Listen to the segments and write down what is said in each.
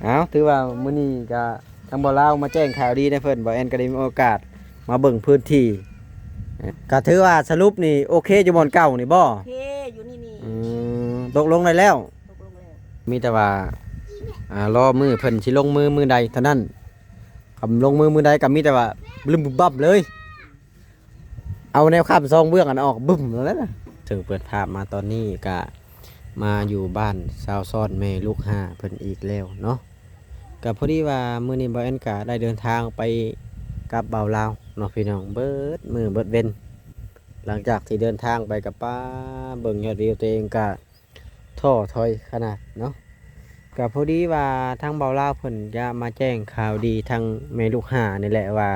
ເອົາ ຖືວ່າມື້ນີ້ກະທາງບ່າວລາວມາແຈ້ງຂ່າວດີໃຫ້ເພິ່ນ ບ່າວແອນກໍໄດ້ມີໂອກາດມາເບິ່ງພື້ນທີ່ ກະຖືວ່າສະຫຼຸບນີ້ໂອເຄຢູ່ບ່ອນເກົ່ານີ້ບໍ່? ໂອເຄຢູ່ນີ້ນີ້ ອືມ ຕົກລົງໄດ້ແລ້ວ ຕົກລົງແລ້ວ ມີແຕ່ວ່າ ອ່າ ລໍມື້ເພິ່ນຊິລົງມືມື້ໃດເທົ່ານັ້ນ ຄຳລົງມືມື້ໃດກໍມີແຕ່ວ່າບຶມບຶມບັບເລີຍ ເອົາແນວຄ້ຳສອງເບື້ອງອັນອອກບຶມແລ້ວນະ. ເຊິ່ງເປີດພາບມາຕອນນີ້ກະມາຢູ່ບ້ານຊາວຊ້ອນແມ່ລູກຫ້າເພິ່ນອີກແລ້ວເນາະ ກະພໍດີວ່າມື້ນີ້ບ່າວແອນກະໄດ້ເດີນທາງໄປກັບບ່າວລາວເນາະພີ່ນ້ອງ ເບິດມື້ເບິດເວັນ ຫຼັງຈາກທີ່ເດີນທາງໄປກະປ້າເບິ່ງຍອດວິວຕົວເອງກະ ທໍ້ຖອຍຂະໜາດເນາະ ກະພໍດີວ່າທາງບ່າວລາວເພິ່ນຈະມາແຈ້ງຂ່າວດີທາງແມ່ລູກຫ້ານີ້ແຫຼະວ່າ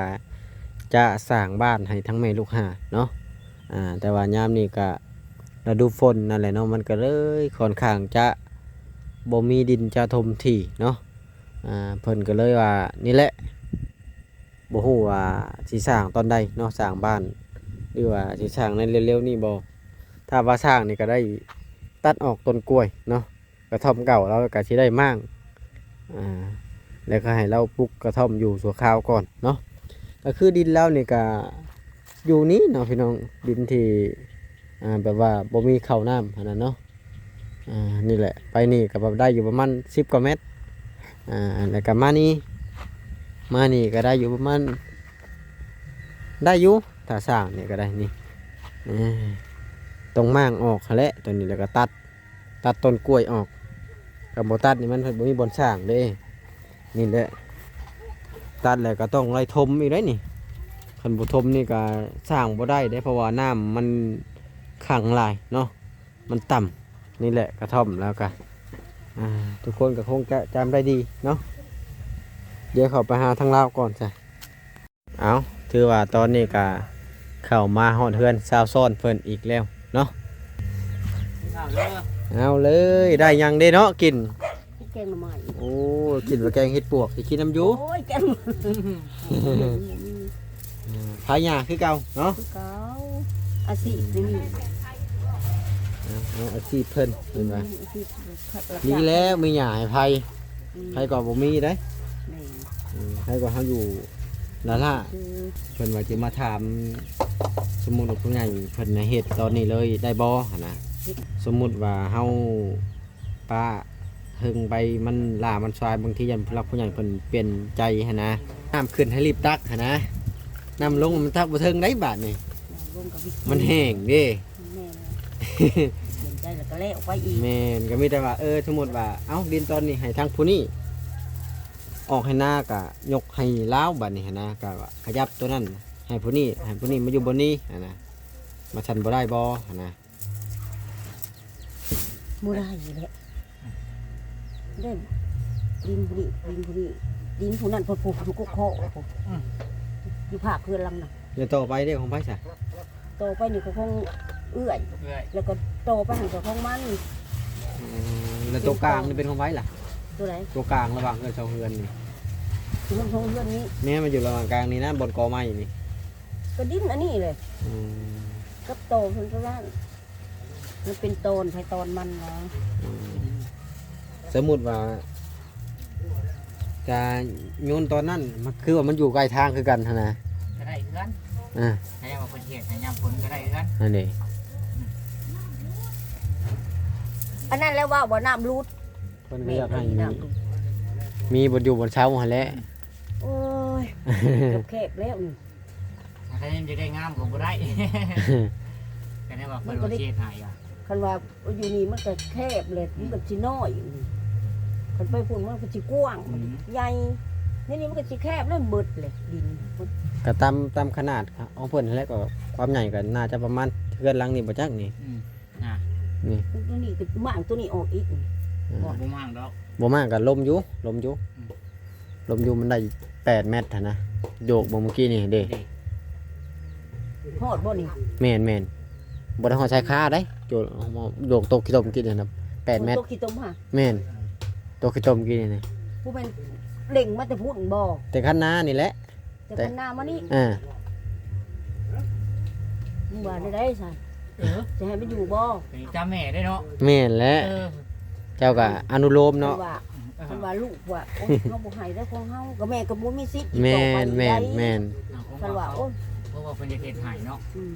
ຈະສ້າງບ້ານໃຫ້ທາງແມ່ລູກຫ້າເນາະ ອ່າ ແຕ່ວ່າຍາມນີ້ກະລະດູຝົນນັ້ນແຫຼະເນາະ ມັນກະເລີຍຂ້ອນຂ້າງຈະບໍ່ມີດິນຈະຖົມທີ່ເນາະ ອ່າ ເພິ່ນກະເລີຍວ່ານີ້ແຫຼະ ບໍ່ຮູ້ວ່າຊິສ້າງຕອນໃດເນາະ ສ້າງບ້ານ ຫຼືວ່າຊິສ້າງໃນເລັວໆນີ້ບໍ່ ຖ້າວ່າສ້າງນີ້ກໍໄດ້ຕັດອອກຕົ້ນກ້ວຍເນາະ ກະທ່ອມເກົ່າລາວກໍຊິໄດ້ມ້າງ ອ່າ ແລ້ວກໍໃຫ້ລາວປຸກກະທ່ອມຢູ່ຊົ່ວຄາວກ່ອນເນາະ ກໍຄືດິນລາວນີ້ກະຢູ່ນີ້ເນາະພີ່ນ້ອງ ດິນທີ່ ອ່າ ແບບວ່າບໍ່ມີເຂົ້ານ້ຳຫັ້ນນະເນາະ ອ່າ ນີ້ແຫຼະ ໄປນີ້ກໍແບບໄດ້ຢູ່ປະມານສິບກວ່າແມັດ ອ່າ ແລ້ວກໍມານີ້ ມານີ້ກໍໄດ້ຢູ່ປະມານ ໄດ້ຢູ່ ຖ້າສ້າງນີ້ກໍໄດ້ນີ້ ເອີ ຕ້ອງມ້າງອອກຫັ້ນແຫຼະ ຕົວນີ້ ແລ້ວກໍຕັດ ຕັດຕົ້ນກ້ວຍອອກ ຄັນບໍ່ຕັດນີ້ມັນບໍ່ມີບ່ອນສ້າງເດ້ ນີ້ແຫຼະ ຕັດແລ້ວກໍຕ້ອງໄລ່ຖົມອີກໄດ໋ນີ້ ຄັນບໍ່ຖົມນີ້ກໍສ້າງບໍ່ໄດ້ເດ້ ເພາະວ່ານ້ຳມັນຂັງຫຼາຍເນາະ ມັນຕ່ຳ ນີ້ແຫຼະກະທ່ອມແລ້ວກະ ອ່າ ທຸກຄົນກໍຄົງຈະຈຳໄດ້ດີເນາະ ດຽວເຂົ້າໄປຫາທາງລາວກ່ອນຊະ ເອົາ ຖືວ່າຕອນນີ້ກະເຂົ້າມາຮອດເຮືອນຊາວຊ້ອນເພິ່ນອີກແລ້ວເນາະ ເອົາເລີຍ ເອົາເລີຍ ໄດ້ຫຍັງເດ້ເນາະກິນ? ກິນແກງໜໍ່ໄມ້ ໂອ້ ກິນວ່າແກງເຫັດປວກ ຊິກິນນຳຢູ່ ໂອ້ຍ ແກງ ອ່າ ພາຍາຄືເກົ່າເນາະ ຄືເກົ່າ ອາຊີບນີ້ ເອົາ ເອົາອາຊີບເພິ່ນ ເພິ່ນວ່າ ອືມ ອາຊີບ ດີແລ້ວມີຫຍ້າໃຫ້ໄພ ອືມ ໄພກໍບໍ່ມີເດ້ ແມ່ນ ອືມ ໄພກໍເຮົາຢູ່ລ້າໆ ຄື ເພິ່ນວ່າຊິມາຖາມ ສົມມຸດວ່າຜູ້ໃຫຍ່ເພິ່ນນະເຮັດຕອນນີ້ເລີຍໄດ້ບໍ່ຫັ້ນນະ ເຮັດ ສົມມຸດວ່າເຮົາ ປະເຫິງໄປມັນຫຼ້າມັນຊວາຍ ບາງທີຢ້ານຜູ້ຫຼັກຜູ້ໃຫຍ່ເພິ່ນປ່ຽນໃຈຫັ້ນນະ ນ້ຳຂຶ້ນໃຫ້ລີບຕັກຫັ້ນນະ ນ້ຳລົງມັນຕັກບໍ່ເຖິງໄດ໋ບາດນີ້ ນ້ຳລົງກໍວິດ ມັນແຫ້ງເດ້ ແມ່ນ ປ່ຽນໃຈແລ້ວກໍແລ້ວໄປອີກ ແມ່ນ ກໍມີແຕ່ວ່າ ເອີ ສົມມຸດວ່າ ເອົ້າ ດິນຕອນນີ້ໃຫ້ທາງຜູ້ນີ້ອອກໃຫ້ນາ ກໍຍົກໃຫ້ລາວບາດນີ້ຫັ້ນນະ ກໍຂະຫຍັບໂຕນັ້ນໃຫ້ຜູ້ນີ້ ໃຫ້ຜູ້ນີ້ມາຢູ່ບ່ອນນີ້ຫັ້ນນະ ວ່າຊັ້ນບໍ່ໄດ້ບໍ່ຫັ້ນນະ? ບໍ່ໄດ້ແຫຼະ ເດ້ ດິນຜູ້ນີ້ ດິນຜູ້ນີ້ ດິນຜູ້ນັ້ນ ຜູ້ ຜູ້ ຜູ້ກົກຄໍ ຜູ້ ອືມ ຢູ່ພາກເຮືອນຫຼັງນັ້ນ ແລ້ວຕໍ່ໄປເດ້ຂອງໃຜຊະ? ຕໍ່ໄປນີ້ກໍຂອງເອື້ອຍ ເອື້ອຍ ແລ້ວກໍຕໍ່ໄປຫັ້ນກໍຂອງມັນ ອືມ ແລ້ວຕົວກາງນີ້ເປັນຂອງໃຜລະ? ຕົວໃດ? ຕົວກາງລະຫວ່າງເຮືອນສອງເຮືອນນີ້ ເຮືອນສອງເຮືອນນີ້ ແມ່ນ ມັນຢູ່ລະຫວ່າງກາງນີ້ນະ ບ່ອນກໍໄມ້ນີ້ ກໍດິນອັນນີ້ແຫຼະ ອືມ ກັບຕໍ່ເພິ່ນຕົວນັ້ນ ມັນເປັນຕອນໃຜຕອນມັນນະ ອືມ ສົມມຸດວ່າ ກະໂຍນຕອນນັ້ນ ມັນຄືວ່າມັນຢູ່ໃກ້ທາງຄືກັນຫັ້ນນະ ກໍໄດ້ເຮືອນ ອ່າ ໃຫ້ວ່າເພິ່ນເຮັດໃຫ້ຍາມຝົນກໍໄດ້ເຮືອນ ນັ້ນເດ້ ອືມ ອັນນັ້ນແຫຼະເວົ້າວ່ານ້ຳຫຼຸດ ເພິ່ນກໍຢາກໃຫ້ ແມ່ນ ນ້ຳຫຼຸດ ມີບ່ອນຢູ່ບ່ອນເຊົາຫັ້ນແຫຼະ ໂອ້ຍ ແຄບແລ້ວນີ້ ຖ້າຍັງຈະໄດ້ງາມກໍບໍ່ໄດ້ ກໍໄດ້ວ່າເພິ່ນວ່າເຂດໃຫ້ວ່າ ຄັນວ່າຢູ່ນີ້ມັນກໍແຄບແຫຼະ ມັນກໍຊິນ້ອຍ ຄັນໄປພຸ້ນມັນກໍຊິກວ້າງ ອືມ ໃຫຍ່ ໃນນີ້ມັນກໍຊິແຄບແລ້ວ ເບິດແຫຼະດິນ ກໍຕາມ ຕາມຂະໜາດຂອງເພິ່ນຫັ້ນແຫຼະ ກໍຄວາມໃຫຍ່ກໍໜ້າຈະປະມານເຮືອນຫຼັງນີ້ບໍ່ຈັກນີ້ ອືມ ອ່າ ນີ້ ຕົວນີ້ກໍມ້າງຕົວນີ້ອອກອີກ ອືມ ບໍ່ ບໍ່ມ້າງດອກ ບໍ່ມ້າງກໍລົມຢູ່ ລົມຢູ່ ອືມ ລົມຢູ່ ມັນໄດ້ແປດແມັດຫັ້ນນະ ໂຍກເບິ່ງເມື່ອກີ້ນີ້ເດ້ ເດ້ ຮອດບໍ່ນີ້? ແມ່ນໆ ບໍ່ໄດ້ຮອດຊາຍຄາເດ້ ໂຈ ໂຍກຕົກຂີ້ຕົມກີ້ນີ້ນະ ແປດແມັດ ຕົກຂີ້ຕົມຫະ? ແມ່ນ ຕົກຂີ້ຕົມກີ້ນີ້ນະ ບໍ່ແມ່ນເລັ່ງມາແຕ່ພຸ້ນບໍ່? ແຕ່ຄັນນານີ້ແຫຼະ ແຕ່ຄັນນາມານີ້ ອ່າ ມຶງວ່າແນວໃດຊັ້ນ? ເອີ ຈະໃຫ້ມັນຢູ່ບໍ່? ໄປຈຳແມ່ໄດ້ເນາະ ແມ່ນແຫຼະ ເອີ ເຈົ້າກໍອະນຸໂລມເນາະ ເພິ່ນວ່າ ຄັນວ່າລູກວ່າ ໂອ້ຍ ເຮົາບໍ່ໃຫ້ເດີ້ຂອງເຮົາ ກໍແມ່ກໍບໍ່ມີສິດອີກຕໍ່ໄປ ແມ່ນ ແມ່ນ ແມ່ນ ເອົາຂອງ ຄັນວ່າ ເຂົາ ໂອ້ຍ ເພາະວ່າເພິ່ນຈະເຮັດໃຫ້ເນາະ ອືມ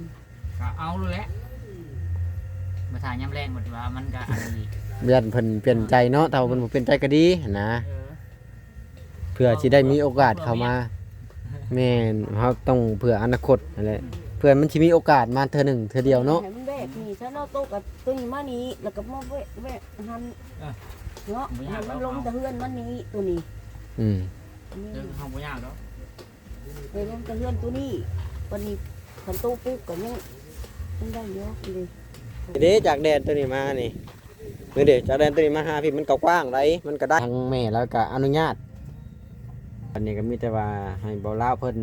ກໍເອົາໂລດແຫຼະ ມາຖ້າຍາມແລງ ບັດວ່າມັນກໍອັນນີ້ ຢ້ານເພິ່ນປ່ຽນໃຈເນາະ ຖ້າວ່າເພິ່ນບໍ່ປ່ຽນໃຈກໍດີຫັ້ນນະ ເອີ ເພື່ອຊິໄດ້ມີໂອກາດເຂົ້າມາ ແມ່ນ ເຮົາຕ້ອງເພື່ອອະນາຄົດຫັ້ນແຫຼະ ອືມ ເພື່ອມັນຊິມີໂອກາດມາເທື່ອໜຶ່ງເທື່ອດຽວເນາະ ໃຫ້ມັນແບກນີ້ຊະເນາະ ໂຕະກັບໂຕນີ້ມານີ້ ແລ້ວກໍມາແວະ ແວະຫັ້ນ ເອີ ເນາະ ໃຫ້ມັນລົງແຕ່ເຮືອນມັນນີ້ ໂຕນີ້ ອືມ ເອີ ເຮົາບໍ່ຍາກດອກ ໄປລົງແຕ່ເຮືອນໂຕນີ້ ບັດນີ້ຄັນໂຕປຸກກໍຍັງ ຍັງໄດ້ຢູ່ເດ້ ເດ້ ຈາກແດນໂຕນີ້ມານີ້ ນີ້ເດ້ ຈາກແດນໂຕນີ້ມາຫາພີ້ ມັນກໍກວ້າງໃດ໋ ມັນກໍໄດ້ ທາງແມ່ລາວກໍອະນຸຍາດ ອັນນີ້ກໍມີແຕ່ວ່າໃຫ້ເບົາລາວເພິ່ນ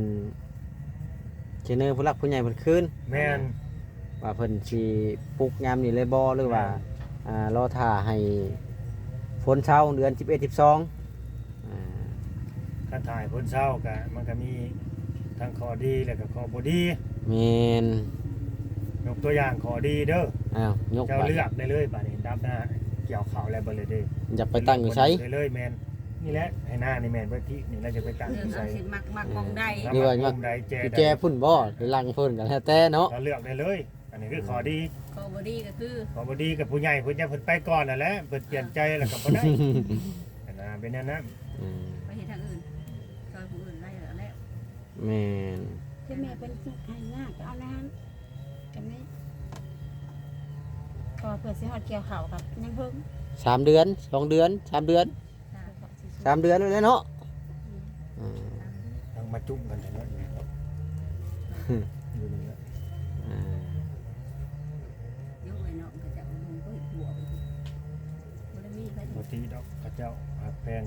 ສະເໜີຜູ້ຫຼັກຜູ້ໃຫຍ່ເພິ່ນຄືນ ແມ່ນ ວ່າເພິ່ນຊິປຸກຍາມນີ້ເລີຍບໍ່ ຫຼືວ່າ ແມ່ນ ອ່າ ລໍຖ້າໃຫ້ຝົນເຊົາເດືອນສິບເອັດ ສິບສອງ ອ່າ ຄັນຖ້າໃຫ້ຝົນເຊົາກະ ມັນກະມີທັງຂໍ້ດີ ແລ້ວກະຂໍ້ບໍ່ດີ ແມ່ນ ຍົກຕົວຢ່າງຂໍ້ດີເດີ້ ອ້າວ ຍົກ ເຈົ້າ ໄປ ເລືອກໄດ້ເລີຍ ບາດນີ້ດຳນາກ່ຽວເຂົ້າແລ້ວເບິດເລີຍເດ້ ຢາກໄປຕັ້ງຢູ່ໃສ ໄດ້ເລີຍ ແມ່ນ ນີ້ແຫຼະ ໄຮ່ນານີ້ແມ່ນເບິດທີ່ນີ້ ລາວຈະໄປຕັ້ງຢູ່ໃສ ເອີ ເຮົາຊິມັກ ມັກໝ່ອງໃດ ເອີ ລາວມັກໝ່ອງໃດແຈ ແຈພຸ້ນບໍ່ ຫຼືຫຼັງພຸ້ນກໍແລ້ວແຕ່ເນາະ ລາວເລືອກໄດ້ເລີຍ ອັນນີ້ຄືຂໍ້ດີ ຂໍ້ບໍ່ດີກໍຄື ຂໍ້ບໍ່ດີກໍຜູ້ໃຫຍ່ເພິ່ນ ຍາມເພິ່ນໄປກ່ອນນັ້ນແຫຼະ ເພິ່ນປ່ຽນໃຈແລ້ວກໍບໍ່ໄດ້ ອັນນັ້ນເປັນແນວນັ້ນ ອືມ ໄປເຮັດທາງອື່ນ ຊ່ອຍຜູ້ອື່ນໄດ້ແລ້ວ ແມ່ນ ຄືແມ່ເປັນທຸກໃຫ້ຍາກກໍເອົາແນວນັ້ນ ກໍມີ ກໍເພື່ອຊິຮອດກ່ຽວເຂົ້າກໍຍັງເຫິງ ສາມເດືອນ ສອງເດືອນ ສາມເດືອນ ສາມເດືອນແລ້ວເນາະ ອືມ ອືມ ທັງມາຈຸ້ມກັນແທ້ເນາະ ຢູ່ນີ້ແຫຼະ ອືມ ເອີ ເນາະ ເຂົາເຈົ້າບໍ່ໄດ້ມີໃຜ ບໍ່ຕິດອກ ເຂົາເຈົ້າຮັກແພງ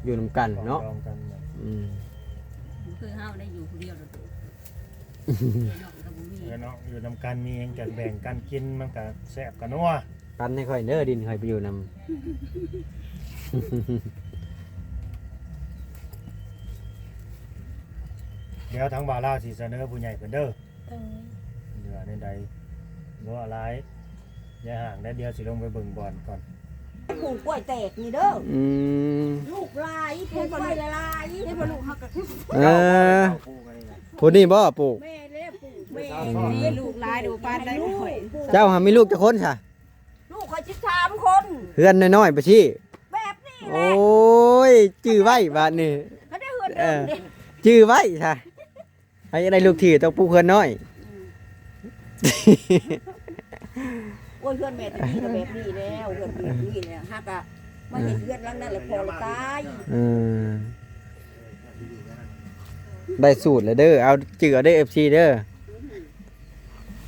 ຢູ່ນຳກັນເນາະ ປອງດອງກັນ ອືມ ຄືເຮົາໄດ້ຢູ່ຜູ້ດຽວໂດດໆ ເອີເນາະ ຢູ່ນຳກັນມີຫຍັງກໍແບ່ງກັນກິນ ມັນກໍແຊບກໍນົວ ປັນໃຫ້ຂ້ອຍເດີ ດິນຂ້ອຍໄປຢູ່ນຳ ດຽວທາງບ່າວລາວຊິສະເໜີຜູ້ໃຫຍ່ເພິ່ນເດີ ໂດຍ ເຫຼືອແນວໃດ ບໍ່ຫຼາຍ ຢ່າຫ່າງໃດ ດຽວຊິລົງໄປເບິ່ງບ່ອນກ່ອນ ປູກກ້ວຍແຕກນີ້ເດີ ອືມ ລູກຫຼາຍ ປູກກ້ວຍຫຼາຍ ເຫັນບໍ່ລູກເຮົາກໍ ເອີ ຜູ້ນີ້ບໍ່ປູກ ແມ່ແລ້ວປູກ ແມ່ ອືມ ມີລູກຫຼາຍ ດູປານໃດ ເຈົ້າຫາມີລູກຈັກຄົນຊະ? ລູກຂ້ອຍສິບສາມຄົນ ເຮືອນນ້ອຍໆ ປະຊີ້ ແບບນີ້ແຫຼະ ໂອ້ຍ ຈື່ໄວ້ບາດນີ້ ເອີ ຈື່ໄວ້ຊະ ໃຜຢາກໄດ້ລູກຖີ່ຕ້ອງປູກເຮືອນນ້ອຍ ອືມ ໂອ້ຍ ເຮືອນແມ່ຕະກີ້ກໍແບບນີ້ແລ້ວ ເຮືອນແບບນີ້ແລ້ວ ຫາກະມາເຮັດເຮືອນຫຼັງນັ້ນແລ້ວ ພໍ່ລະຕາຍ ເອີ ໄດ້ສູດແລ້ວເດີ ເອົາຈື່ເອົາເດີ ເອັຟຊີ ເດີ ອືມ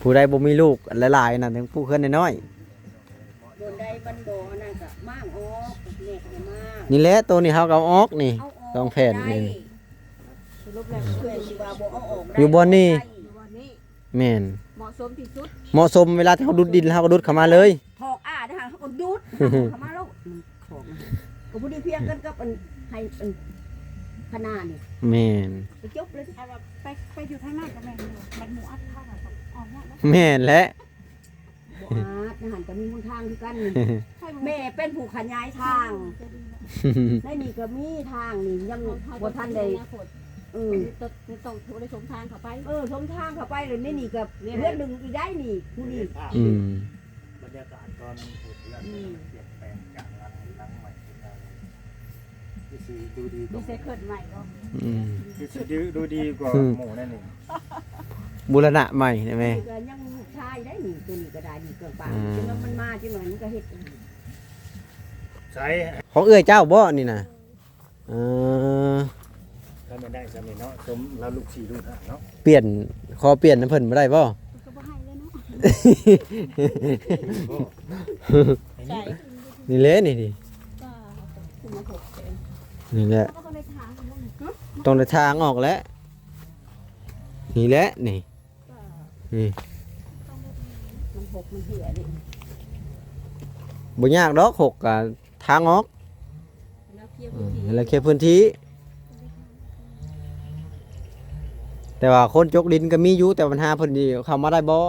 ຜູ້ໃດບໍ່ມີລູກຫຼາຍໆ ນັ້ນຕ້ອງປູກເຮືອນນ້ອຍໆ ບ່ອນໃດມັນບໍ່ອັນນັ້ນກະມ້າງອອກ ແມ່ກໍມາ ນີ້ແຫຼະ ໂຕນີ້ເຮົາກໍເອົາອອກນີ້ ເອົາອອກ ສອງແຜ່ນນີ້ ໄດ້ ສະຫຼຸບແລ້ວເອື້ອຍຊິວ່າບໍ່ເອົາອອກ ຢູ່ບ່ອນນີ້ ຢູ່ບ່ອນນີ້ ແມ່ນ ເໝາະສົມທີ່ສຸດ ເໝາະສົມ ເວລາທີ່ເຮົາດຸດດິນ ເຮົາກໍດຸດເຂົ້າມາເລີຍ ຖອກອ້າເຮົາກໍດຸດເຂົ້າມາໂລດ ມັນຂອງ ກໍພໍດີພຽງກັນກັບອັນ ໄຮ່ ອັນ ຄະນານີ້ ແມ່ນ ກໍຈົບເລີຍ ຖ້າວ່າໄປ ໄປຢູ່ທາງນັ້ນກໍແມ່ນຢູ່ ມັນໝູ່ອັດເຮົາກໍອອກຍາກເນາະ ແມ່ນແຫຼະ ບໍ່ອາດ ໃນຫັ້ນກໍມີຫົນທາງຄືກັນ ແມ່ເປັນຜູ້ຂະຫຍາຍທາງ ໃນນີ້ກໍມີທາງນີ້ ຍັງບໍ່ທັນໄດ້ ເອີ ຕ້ອງ ຕ້ອງໄດ້ຊົມທາງເຂົ້າໄປ ເອີ ຊົມທາງເຂົ້າໄປ ແລ້ວໃນນີ້ກໍເຮືອນໜຶ່ງອີກໄດ໋ນີ້ ຜູ້ນີ້ ອືມ ບັນຍາກາດຕອນເຮັດເຮືອນ ອືມ ມັນປ່ຽນແປງຈາກຫຼັງ ຫຼັງໃໝ່ຂຶ້ນມາ ຄືຊິດູດີກວ່າ ມີໄຊເຄິນໃໝ່ບໍ່? ອືມ ຄືຊິດູ ດູດີກວ່າ ອືມ ໝູ່ແນ່ນີ້ ບູລະນະໃໝ່ໄດ້ແມ່ ນີ້ກໍຍັງລູກຊາຍໄດ້ນີ້ ຕົວນີ້ກໍໄດ້ນີ້ ເຄື່ອງປານ ອືມ ຈັ່ງວ່າມັນມາຈັ່ງໜ້ອຍມັນກໍເຮັດ ໃສ ຂອງເອື້ອຍເຈົ້າບໍ່ນີ້ນະ? ເອີ ຖ້າແມ່ນໄດ້ຊ່ຳນີ້ເນາະ ສົມລາວລູກສີ່ລູກຫ້າເນາະ ປ່ຽນ ຂໍປ່ຽນນຳເພິ່ນບໍ່ໄດ້ບໍ່? ເພິ່ນກໍບໍ່ໃຫ້ແລ້ວເນາະ ໃສ່ ນີ້ແຫຼະນີ້ ກໍຄືມາພົບເອງ ນີ້ແຫຼະ ຕ້ອງໄດ້ຖາງອອກແຫຼະ ນີ້ແຫຼະນີ້ ນີ້ ມັນຫົກມັນເຫີ່ອເດ້ ບໍ່ຍາກດອກ ຫົກກະທາງອອກ ໃຫ້ລາວເຄຍພື້ນທີ່ ອືມ ໃຫ້ລາວເຄຍພື້ນທີ່ ແຕ່ວ່າຄົນຈົກດິນກໍມີຢູ່ ແຕ່ບັນຫາເພິ່ນຊິເຂົ້າມາໄດ້ບໍ່? ເ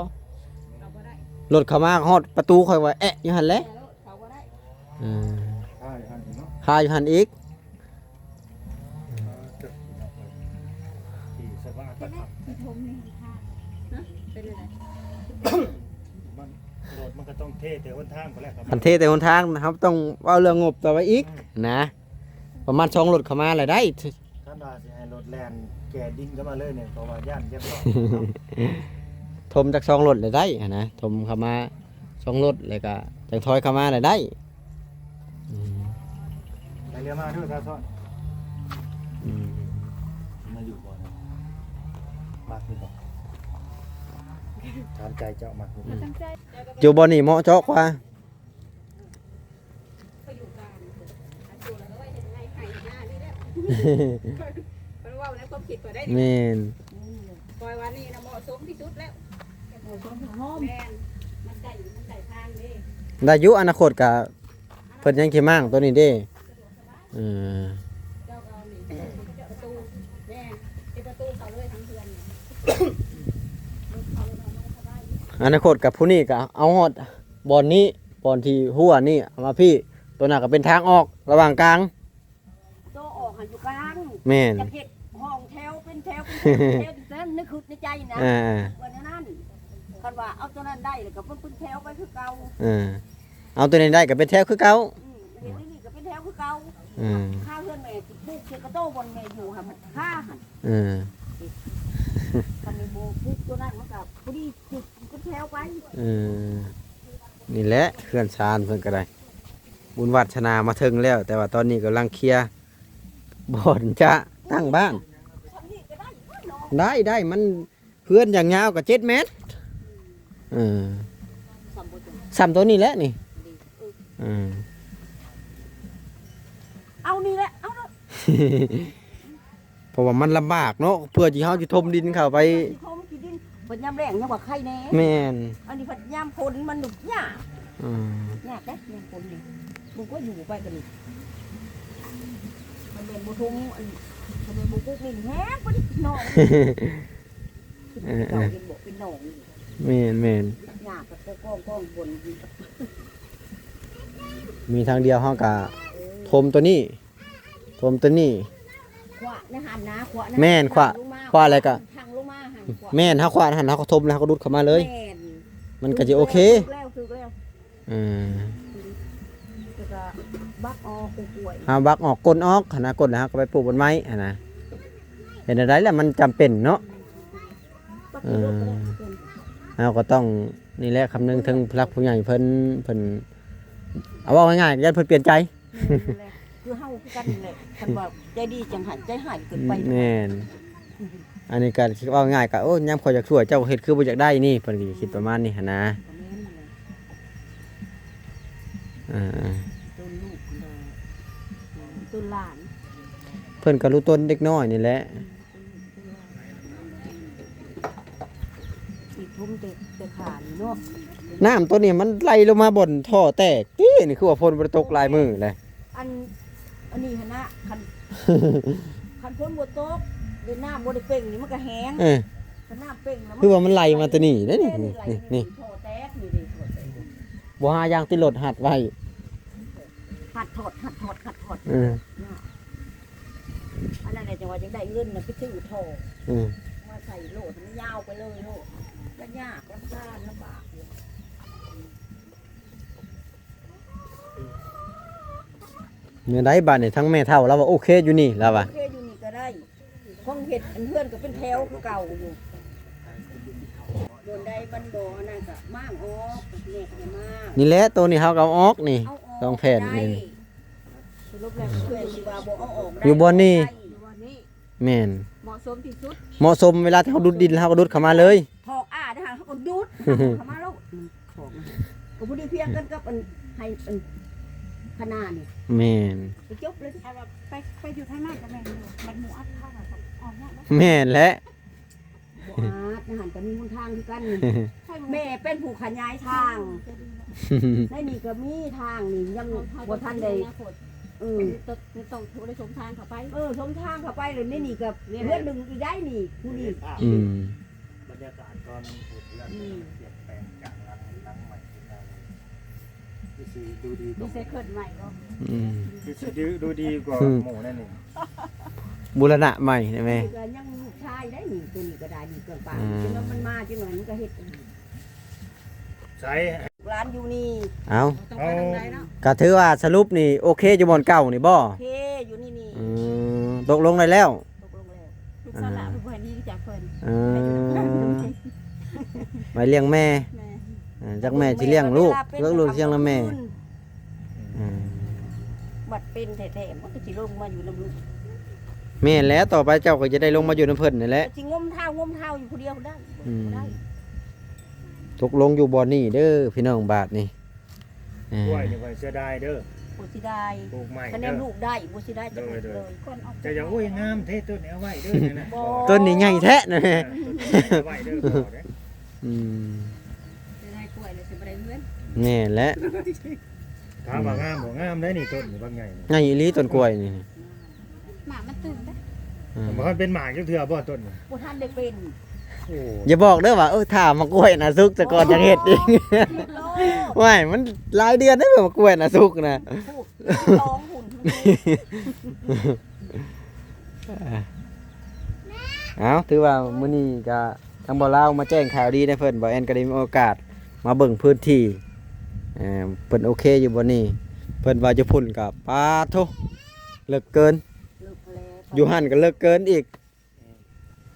ຂົ້າບໍ່ໄດ້ ລົດເຂົ້າມາຮອດປະຕູ ຂ້ອຍວ່າແອະຢູ່ຫັ້ນແຫຼະ ເຂົ້າບໍ່ໄດ້ ອືມ ຄາຢູ່ຫັ້ນເນາະ ພາຢູ່ຫັ້ນອີກ. ທີ່ສະຫວ່າງກະຄັບ ທີ່ຖົມນີ້ຄ່ະ ເປັນຈັ່ງໃດ? ມັນ ລົດມັນກະຕ້ອງເທແຕ່ຫົນທາງພຸ້ນແຫຼະຄັບ ຄັນເທແຕ່ຫົນທາງ ເຮົາຕ້ອງເວົ້າເລື່ອງງົບຕໍ່ໄປອີກນະ ປະມານສອງລົດເຂົ້າມາລະໄດ້. ຄັນວ່າຊິໃຫ້ລົດແລ່ນແກ່ດິນເຂົ້າມາເລີຍນີ້ ເພາະວ່າຢ້ານຢາກເລາະ ຖົມຈັກສອງລົດລະໄດ້ຫັ້ນນະ ຖົມເຂົ້າມາສອງລົດ ແລ້ວກະຈັ່ງຖອຍເຂົ້າມາລະໄດ້. ອືມ ໄປເຮືອມາເດີ ສາວຊ້ອນ. ອືມ ມາຢູ່ບໍ່? ມັກຢູ່ບໍ່? ຖາມໃຈເຈົ້າ ມັກຢູ່ບໍ່? ຢູ່ບ່ອນນີ້ເໝາະເຈາະກວ່າ. ຂ້ອຍຢູ່ກາງ ອັນໂຕລະໄວ້ເຮັດໄຮ່ໄຮ່ນານີ້ແຫຼະ ເພິ່ນເວົ້າໃນຄວາມຄິດຂ້ອຍໄດ້. ແມ່ນ ຂ້ອຍວ່ານີ້ນະເໝາະສົມທີ່ສຸດແລ້ວ ເໝາະສົມຫອມ. ແມ່ນ ມັນໃກ້ ມັນໃກ້ທາງເດ້. ໄດ້ຢູ່ ອະນາຄົດກະ ເພິ່ນຍັງຊິມ້າງໂຕນີ້ເດ້. ເອີ ເຈົ້າກໍເອົານີ້ ເປັນປະຕູ ແມ່ນ ເປັນປະຕູເຂົ້າເລີຍທາງເຮືອນ. ອະນາຄົດກັບຜູ້ນີ້ກໍເອົາຮອດບ່ອນນີ້ ບ່ອນທີ່ຮົ້ວນີ້ເອົາມາພີ້ ໂຕນັ້ນກໍເປັນທາງອອກລະຫວ່າງກາງ. ໂຕອອກຫັ້ນຢູ່ກາງ. ແມ່ນ ຈະເຮັດຫ້ອງແຖວເປັນແຖວເປັນແຖວເປັນແຖວ ນຶກຄິດໃນໃຈນະ. ອ່າ ວ່າແນວນັ້ນ ຄັນວ່າເອົາໂຕນັ້ນໄດ້ແລ້ວກໍເປັນແຖວໄປຄືເກົ່າ. ເອີ ເອົາໂຕນີ້ໄດ້ກໍເປັນແຖວຄືເກົ່າ. ອືມ ເຮັດນີ້ກໍເປັນແຖວຄືເກົ່າ. ອືມ ຄາເຮືອນແມ່ຊິປູກເສຍກະໂຕບ່ອນແມ່ຢູ່ຫັ້ນ ຄາຫັ້ນ. ເອີ ຄັນແມ່ນບໍ່ປູກໂຕນັ້ນມັນກໍພໍດີ ເປັນແຖວໄປ. ເອີ ນີ້ແຫຼະເຮືອນຊານເພິ່ນກໍໄດ້ ບຸນວາດສະໜາມາເຖິງແລ້ວ ແຕ່ວ່າຕອນນີ້ກຳລັງເຄຍບ່ອນຈະຕັ້ງບ້ານ. ໄດ້ ໄດ້ ມັນເຮືອນຢ່າງຍາວກໍເຈັດແມັດ. ເອີ ສ່ຳໂຕນີ້ແຫຼະນີ້. ເອີ ເອົານີ້ແຫຼະ ເອົາໂລດ. ເພາະວ່າມັນລຳບາກເນາະ ເພື່ອທີ່ເຮົາຊິຖົມດິນເຂົ້າໄປ ຊິຖົມຂີ້ດິນ ເພິ່ນຍາມແລ້ງຍັງວ່າໄຄແດ່. ແມ່ນ ອັນນີ້ພັດຍາມຝົນມັນຍາກ. ອືມ ຍາກເດ້ຍາມຝົນນີ້ ບໍ່ກໍຢູ່ໄປກັນນີ້ ຄັນແມ່ນບໍ່ຖົມ ອັນ ຄັນແມ່ນບໍ່ປຸກນີ້ແຮງກວ່ານີ້ເນາະ. ເອີ ເອີ ເປັນບໍ່ເປັນໜອງ. ແມ່ນໆ ຍາກກໍກອງໆ ບົນ ມີທາງດຽວເຮົາກໍ ເອີ ຖົມໂຕນີ້ ຖົມໂຕນີ້ ຂວາໃນຫັ້ນນະ ຂວາໃນຫັ້ນ ແມ່ນ ຂວາ ຂວາແລ້ວກໍ ທາງລົງມາຫັ້ນ ຂວາ ແມ່ນ ເຮົາຂວາຫັ້ນ ເຮົາກໍຖົມແລ້ວເຮົາກໍດຸດເຂົ້າມາເລີຍ. ແມ່ນ ມັນກໍຊິໂອເຄ ຖືກແລ້ວ ຖືກແລ້ວ. ເອີ ແລ້ວກໍບັກອອກກ້ວຍ ເຮົາບັກອອກກົ້ນອອກຫັ້ນນະ ກົ້ນແລ້ວເຮົາກໍໄປປູກຕົ້ນໄມ້ຫັ້ນນະ. ເຮັດແນວໃດລະ ມັນຈຳເປັນເນາະ. ເອີ ເຮົາກໍຕ້ອງ ນີ້ແຫຼະ ຄຳນຶງເຖິງຜູ້ຫຼັກຜູ້ໃຫຍ່ເພິ່ນ ເພິ່ນ ເອົາເວົ້າງ່າຍໆ ຢ້ານເພິ່ນປ່ຽນໃຈ. ແມ່ນແຫຼະ ຄືເຮົາຄືກັນນີ້ແຫຼະ ຄັນວ່າໃຈດີຈັ່ງໃຫ້ ໃຈຮ້າຍເກີນໄປ. ແມ່ນ ອັນນີ້ກໍເວົ້າງ່າຍກໍ ໂອ້ ຍາມຂ້ອຍຢາກຊ່ວຍ ເຈົ້າເຮັດຄືບໍ່ຢາກໄດ້ນີ້ ເພິ່ນກໍຊິຄິດປະມານນີ້ຫັ້ນນະ. ເອີ ເອີ ເອີ ຕົ້ນລູກ ເອີ ຕົ້ນຫຼານ ເພິ່ນກໍຮູ້ຕົນເດັກນ້ອຍນີ້ແຫຼະ. ອີກທຸ່ມແຕ່ ແຕ່ຂານີ້ເນາະ. ນ້ຳໂຕນີ້ມັນໄຫຼລົງມາບ່ອນທໍ່ແຕກຕິ ນີ້ຄືວ່າຝົນບໍ່ໄດ້ຕົກຫຼາຍມື້ແຫຼະ. ອັນ ອັນນີ້ຫັ້ນນະ ຄັນ ຄັນຝົນບໍ່ຕົກ ຫຼືນ້ຳບໍ່ໄດ້ເປັ່ງນີ້ມັນກໍແຫ້ງ. ເອີ ຄັນນ້ຳເປັ່ງແລ້ວ ຄືວ່າມັນໄຫຼມາແຕ່ນີ້ເດ້ນີ້ ນີ້ ນີ້ ນີ້ ທໍ່ແຕກນີ້ເດ້ ທໍ່ແຕກ. ບໍ່ຫາຢາງຕິດລົດຮັດໄວ້ ຮັດຖອດ ຮັດຖອດ ຮັດຖອດ. ເອີ ອັນນັ້ນແຫຼະ ຈັ່ງວ່າຈັ່ງໄດ້ເງິນນະ ໄປຊື້ທໍ່ ອືມ ມາໃສ່ໂລດ ມັນຍາວໄປເລີຍໂລດ ກໍຍາກລຳຄານລຳບາກ. ແນວໃດບາດນີ້ ທັງແມ່ເຖົ້າລາວວ່າໂອເຄຢູ່ນີ້ ລາວວ່າ ໂອເຄຢູ່ນີ້ກໍໄດ້ ຂອງເຮັດອັນເຮືອນກໍເປັນແຖວຄືເກົ່າຢູ່ ບ່ອນໃດມັນບໍ່ອັນນັ້ນກໍມ້າງອອກ ແມ່ກໍໃຫ້ມ້າງ. ນີ້ແຫຼະ ໂຕນີ້ເຮົາກໍເອົາອອກນີ້ ເອົາອອກ ສອງແຜ່ນນີ້ ໄດ້. ສະຫຼຸບແລ້ວເອື້ອຍຊິວ່າບໍ່ເອົາອອກໄດ້ ຢູ່ບ່ອນນີ້ ຢູ່ບ່ອນນີ້ ແມ່ນ ເໝາະສົມທີ່ສຸດ ເໝາະສົມ ເວລາທີ່ເຮົາດຸດດິນ ເຮົາກໍດຸດເຂົ້າມາເລີຍ ຖອກອ້າເດ້ ເຮົາກໍດຸດເຂົ້າມາໂລດ ຖອກ ກໍບໍ່ໄດ້ພຽງກັນກັບອັນ ໄຮ່ອັນຄະນານີ້. ແມ່ນ ໄປຈົບເລີຍ ຖ້າວ່າໄປ ໄປຢູ່ທາງນັ້ນກໍແມ່ນຢູ່ ບັດໝູ່ອັດເຂົ້າກໍອອກຍາກເນາະ. ແມ່ນແຫຼະ ບໍ່ອາດ ໃນຫັ້ນກໍມີຫົນທາງຄືກັນ ແມ່ເປັນຜູ້ຂະຫຍາຍທາງ ໃນນີ້ກໍມີທາງນີ້ ຍັງບໍ່ທັນໄດ້ ເອີ ຕ້ອງ ຕ້ອງໄດ້ຖົມທາງເຂົ້າໄປ ເອີ ຖົມທາງເຂົ້າໄປ ແລ້ວໃນນີ້ກໍເຮືອນໜຶ່ງອີກໄດ໋ນີ້ ຜູ້ນີ້ ອືມ ບັນຍາກາດຕອນເຮັດເຮືອນ ອືມ ປ່ຽນແປງຈາກຫຼັງ ຫຼັງໃໝ່ເປັນຫຼັງ ຊິດູດີກວ່າ ມີແຕ່ເກີດໃໝ່ບໍ່? ອືມ ຄືຊິດູ ດູດີກວ່າ ອືມ ໝູ່ນັ້ນນີ້ ບູລະນະໃໝ່ໄດ້ແມ່. ນີ້ກໍຍັງລູກຊາຍໄດ້ນີ້ ຕົວນີ້ກໍໄດ້ນີ້ ເຄື່ອງປານ ອືມ ຈັ່ງວ່າມັນມາຈັ່ງວ່າມັນກໍເຮັດ ໃສ ຫຼານຢູ່ນີ້. ເອົ້າ ຕ້ອງໄປທາງໃດເນາະ? ກໍຖືວ່າສະຫຼຸບນີ້ໂອເຄຢູ່ບ່ອນເກົ່ານີ້ບໍ່? ໂອເຄຢູ່ນີ້ນີ້. ອືມ ຕົກລົງໄດ້ແລ້ວ? ຕົກລົງແລ້ວ. ລູກສາວຫຼ້າ ອ່າ ເພິ່ນບໍ່ໃຫ້ໜີຈາກເພິ່ນ. ເອີ ໄວ້ລ້ຽງແມ່. ແມ່ ເອີ ຈັກແມ່ຊິລ້ຽງລູກ ເລີກລູກຊິລ້ຽງແມ່. ອືມ ບັດເປັນແທ້ໆ ມັນກໍຊິລົງມາຢູ່ນຳລູກ. ແມ່ນແຫຼະ ຕໍ່ໄປເຈົ້າກໍຈະໄດ້ລົງມາຢູ່ນຳເພິ່ນນັ້ນແຫຼະ. ກໍຊິງົມເທົ້າງົມເທົ້າຢູ່ຜູ້ດຽວໄດ້. ອືມ ບໍ່ໄດ້. ຕົກລົງຢູ່ບ່ອນນີ້ເດີພີ່ນ້ອງ ບາດນີ້. ເອີ ກ້ວຍນີ້ຂ້ອຍເສຍດາຍເດີ. ບໍ່ເສຍດາຍ ປູກໃໝ່ ຄະແນນລູກໄດ້ ບໍ່ເສຍດາຍຈັກລູກເລີຍ. ເຈົ້າຢ່າ ໂອ້ຍ ງາມແທ້ຕົ້ນນີ້ ເອົາໄວ້ເດີ ນີ້ນະ. ບໍ່ ຕົ້ນນີ້ໃຫຍ່ແທ້ນະ. ເອີ ຕົ້ນນີ້ໃຫຍ່ ເອົາໄວ້ເດີ. ອືມ ເສຍດາຍກ້ວຍແລ້ວຊິບໍ່ໄດ້ເຮືອນ. ແມ່ນແຫຼະ. ຖາມວ່າງາມບໍ່? ງາມໄດ໋ນີ້ ຕົ້ນນີ້ບັກໃຫຍ່ນີ້ ໃຫຍ່ອີ່ຫຼີຕົ້ນກ້ວຍນີ້. ໝາກມັນຕື່ນເດ້. ອືມ ບໍ່ທັນເປັນໝາກຈັກເທື່ອບໍ່ຕົ້ນນີ້? ບໍ່ທັນໄດ້ເປັນ. ໂອ້ ຢ່າບອກເດີວ່າ ເອີ ຖ້າໝາກກ້ວຍນະສຸກສະກ່ອນຈັ່ງເຮັດອີກ. ໂອ້ ວ້າຍ ມັນຫຼາຍເດືອນເດ້ໝາກກ້ວຍນະສຸກນະ. ສອງຫຸ່ນ. ເອົ້າ ຖືວ່າມື້ນີ້ກະທາງບ່າວລາວມາແຈ້ງຂ່າວດີໃຫ້ເພິ່ນ ບ່າວແອນກໍໄດ້ມີໂອກາດມາເບິ່ງພື້ນທີ່. ເອີ ເພິ່ນໂອເຄຢູ່ບ່ອນນີ້ ເພິ່ນວ່າຢູ່ພຸ້ນກໍ ປາໂທ້ ເລິກເກີນ ເລິກແລ້ວ ຢູ່ຫັ້ນກໍເລິກເກີນອີກ.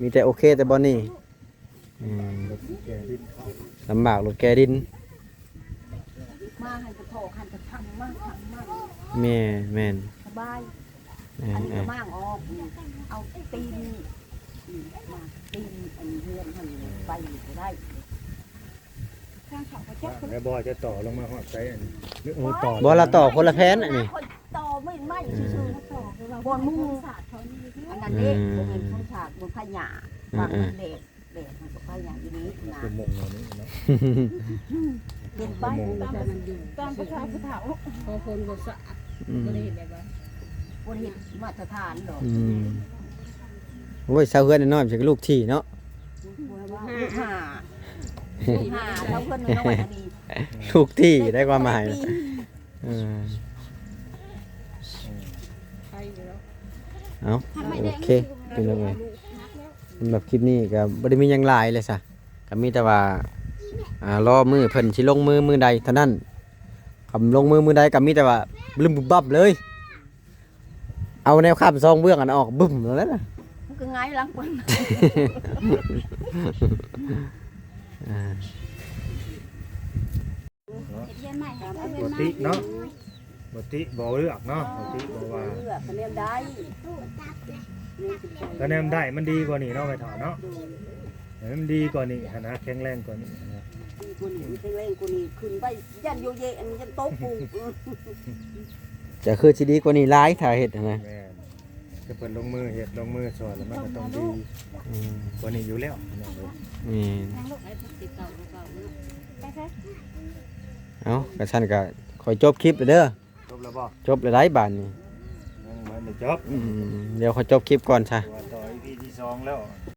ມີແຕ່ໂອເຄແຕ່ບ່ອນນີ້. ອືມ ລຳບາກລົດແກ່ດິນ ມາຫັ້ນກໍທໍ່ ຫັ້ນກໍທັງມາ ທັງມາ. ແມ່ນໆ ສະບາຍ. ເອີ ອັນນີ້ກໍ ເອີ ມ້າງອອກ ເອົາຕີນ ອືມ ມ້າງຕີນອັນເຮືອນຫັ້ນໄປກໍໄດ້. ທາງເຂົາກໍຈັບ ແລ້ວບໍ່ຈະຕໍ່ລົງມາຮອດໃສອັນນີ້? ເອີ ຕໍ່ ບໍ່ລະ ຕໍ່ຄົນລະແຜ່ນອັນນີ້ ຕໍ່ໄມ້ໆຊື່ໆ ບ່ອນມຸງ ອັນນັ້ນເດ້. ອືມ ບໍ່ແມ່ນຄົນສາດ ບໍ່ຂະຫຍາ ອືມໆ ບາງມັນແດດ ແດດມັນກໍໄປຫຍັງຢູ່ນີ້ນະ ຄືມຸງເຮົານີ້ເນາະ. ເຫັນໄປ ຕາມພາສາຜູ້ເຖົ້າ ພໍຝົນບໍ່ສາດ ອືມ ບໍ່ໄດ້ເຮັດແບບວ່າ ບໍ່ໄດ້ເຮັດມາດຕະຖານດອກ. ອືມ ໂອ້ຍ ຊາວເຮືອນນ້ອຍໆ ມັນຊິລູກຖີ່ເນາະ. ລູກຫ້າ ລູກຫ້າ ຊາວເຮືອນນ້ອຍໆ ອັນນີ້ ລູກຖີ່ໄດ້ຄວາມໝາຍ. ເອີ ເອົາ ໂອເຄ ພີ່ນ້ອງເອີຍ ສຳລັບຄລິບນີ້ກໍບໍ່ໄດ້ມີຫຍັງຫຼາຍເລີຍຊະ ກໍມີແຕ່ວ່າ ອ່າ ລໍມື້ເພິ່ນຊິລົງມືມື້ໃດເທົ່ານັ້ນ. ຄັນລົງມືມື້ໃດກໍມີແຕ່ວ່າບຶ້ມບຶ້ມບັ້ມເລີຍ ເອົາແນວຄ້ຳສອງເບື້ອງອັນອອກບຶ້ມແລ້ວນະ ມັນກໍຫງາຍຫຼັງເພິ່ນ. ອ່າ ເນາະ ເຮັດເຮືອນໃໝ່ ເຮັດເຮືອນໃໝ່ ປົກກະຕິເນາະ ປົກກະຕິບໍ່ເລືອກເນາະ ປົກກະຕິບໍ່ວ່າ ເລືອກຄະແນນໄດ້ ຄະແນນໄດ້ມັນດີກວ່ານີ້ເນາະ ແມ່ເຖົ້າເນາະ. ໃຫ້ມັນດີກວ່ານີ້ຫັ້ນນະ ແຂງແຮງກວ່ານີ້ຫັ້ນນະ ດີກວ່ານີ້ ແຂງແຮງກວ່ານີ້ ຂຶ້ນໄປຢ້ານໂຍເຢ ອັນຢ້ານຕົກພຸ້ນ. ຈະຄືຊິດີກວ່ານີ້ຫຼາຍ ຖ້າເຮັດຫັ້ນນະ. ແມ່ນ ຖ້າເພິ່ນລົງມືເຮັດ ລົງມືຊ່ອຍ ແລ້ວມັນກໍຕ້ອງດີ ອືມ ກວ່ານີ້ຢູ່ແລ້ວ ພີ່ນ້ອງເອີຍ. ແມ່ນ ເອົາ ກະຊັ້ນກະ ຂ້ອຍຈົບຄລິບແລ້ວເດີ. ຈົບແລ້ວບໍ່? ຈົບແລ້ວໄດ໋ບາດນີ້ ຍັງບໍ່ໄດ້ຈົບ. ອືມ ດຽວຂ້ອຍຈົບຄລິບກ່ອນຊະ ວ່າຕໍ່ອີພີທີສອງແລ້ວ.